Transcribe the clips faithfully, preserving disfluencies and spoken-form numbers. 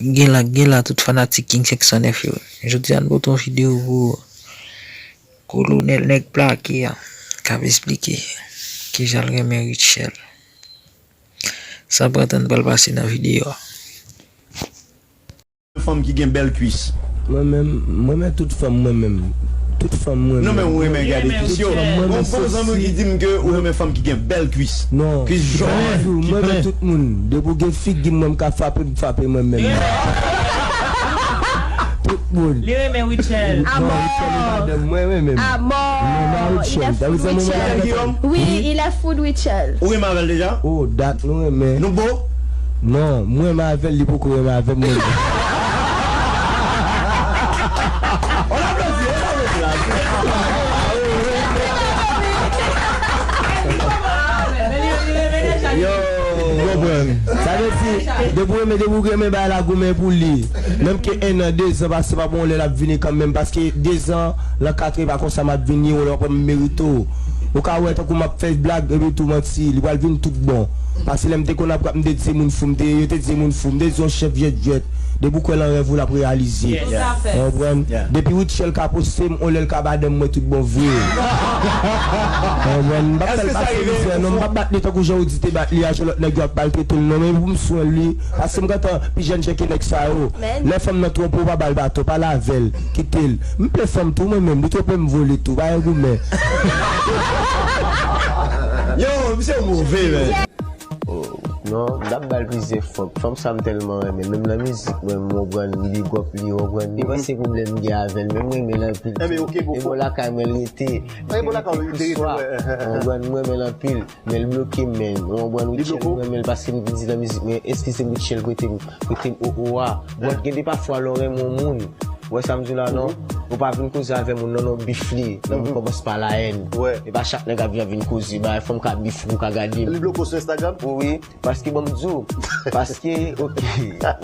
Gen la, gen la tout fanatik King senk san nèf yo. Jodi a n pote yon videyo pou Kolonèl nèg plake a k ap esplike kijan l renmen Rutshelle. San pran tan, n pral pase nan videyo a. Fanm ki gen bèl kwis. Mwen menm, mwen renmen tout fanm mwen menm. Tout fanm mwen renmen. Non men ou renmen gade kwis yo. Gon bon zanmi ki di m ke ou renmen fanm ki gen bèl kwis. Non. Kwis jòn. Mwen renmen tout moun. Depi w gen figi mwen m ka frape, m frape mwen menm. Tout moun. Li renmen Rutshelle. Amò. Mwen renmen menm. Amò. Il est food Rutshelle. Oui, il est food Rutshelle. Ou renmen avèl deja? Oh, dat nou renmen. Nou bo? Non, mwen renmen avèl, li poko renmen avè mwen. Yo, konprann. Sa vle di, depi w renmen, depi w renmen bay la goumen pou li. Menm ke en an, de zan pase pa bon lè l ap vini kanmenm, paske de zan lan katre pa konsa m ap vini, yon lè w ap wè m merite w. Ou ka wè tankou m ap fè blag epi tou manti, li pral vin tout bon. Paske lè m te konn ap rap, m te di se moun fou m te ye, yo te di se moun fou, m te di yon chèf jwèt jwèt. Depi w kwè lan rèv ou l ap reyalize. Ou konprann? Depi Rutshelle ka poste m, yon lè l ka badan m, mwen tout bon vre. Ou konprann? M p ap fè l pase mizè non, m p ap bat li tankou jan ou di te bat li a, jan lòt nèg yo ap maltrete l non, men pou m swen li, paske m gentan pi jèn jan ke nèg sa yo. Lè fanm nan twonpe w, pa ba l baton, pale avè l, kite l. M plen fanm tou mwen menm, li twonpe m vole tou, pa gen goumen. Yo, misye move, men. Oh, non, m t ap ba l plizyè fòk. Fanm sa m tèlman renmen. Menm nan mizik mwen, m konprann, m big up li, w konprann. Li panse pwoblèm m gen avè l, men m renmen l anpil. E bò lakay mwen l rete. Depi tout swa, w konprann, m renmen l anpil. Men l bloke m, men, w konprann, Rutshelle, m renmen l paske m di nan mizik mwen, eskize m, Rutshelle, prete m, prete m o o a. But gen de pafwa lè w renmen yon moun, ou wè sa m di w la non? Ou pa vin koze avè moun nan non, bif li, nan moun kòmanse pa la haine. E pa chak nèg ap vin ap vin koze, bagay fanm ka bif ou, ou ka gade m. Li bloke w sou Instagram? Wi, wi, paske ban m di w, paske, ok,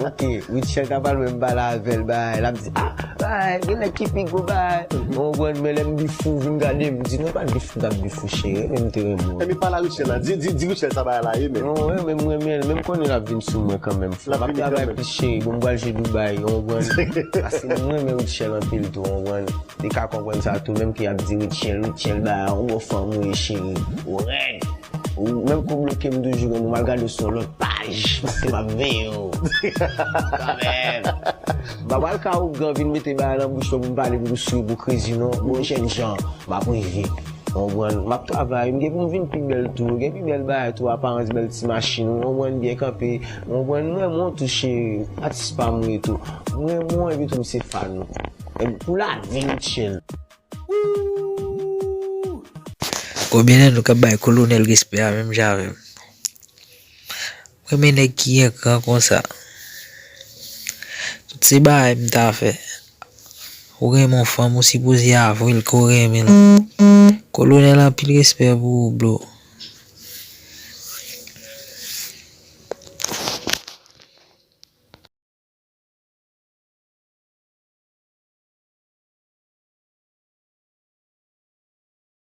ok, Rutshelle ta pral wè m pale avè l, bagay, l ap di, ah, bagay, gen nèg ki pi gwo, bagay. Ou konprann, men lè m bif ou, vin gade m, di non, e pa bif m t ap bif ou, cheri, renmen m te renmen w. Ebyen pale a Rutshelle la, di, di, di Rutshelle sa bagay la ye menm. Non, wi, men m renmen l, men m konnen l ap vin sou mwen kanmenm. L ap travay plis cheri, bon m pral jwe Dubai, ou konprann? Paske m renmen Rutshelle anpil tou, ou konprann? Li ka konprann sa tou, menm ke y ap di Rutshelle, Rutshelle ba ou bon fanm ou ye cheri, ou rèd. Ou menm kou bloke m toujou, men m al gade w sou yon lòt paj, paske m ap veye w. Kanmenm. M pa pral ka ougan vin mete bagay nan bouch mwen pou m pale pou sou pou krezi non, bon jènjan, m ap rive. Ou konprann? M ap travay, m gen pou m vin pi bèl tou, gen pi bèl bagay tou, aparans bèl ti machin, ou konprann, byen kanpe, ou konprann, m renmen w tou cheri, atis pa m ou ye tou, m renmen w epi tou m se fan ou, epi pou lavi m chill. Konbyen nan nou k ap bay Kolonèl respè a menm jan avè m? M renmen nèg ki gen kran konsa. Tout se bagay m ta fè. Ou renmen yon fanm, ou sipoze avwe l ke w renmen l. Kolonèl, anpil respè pou ou, bro.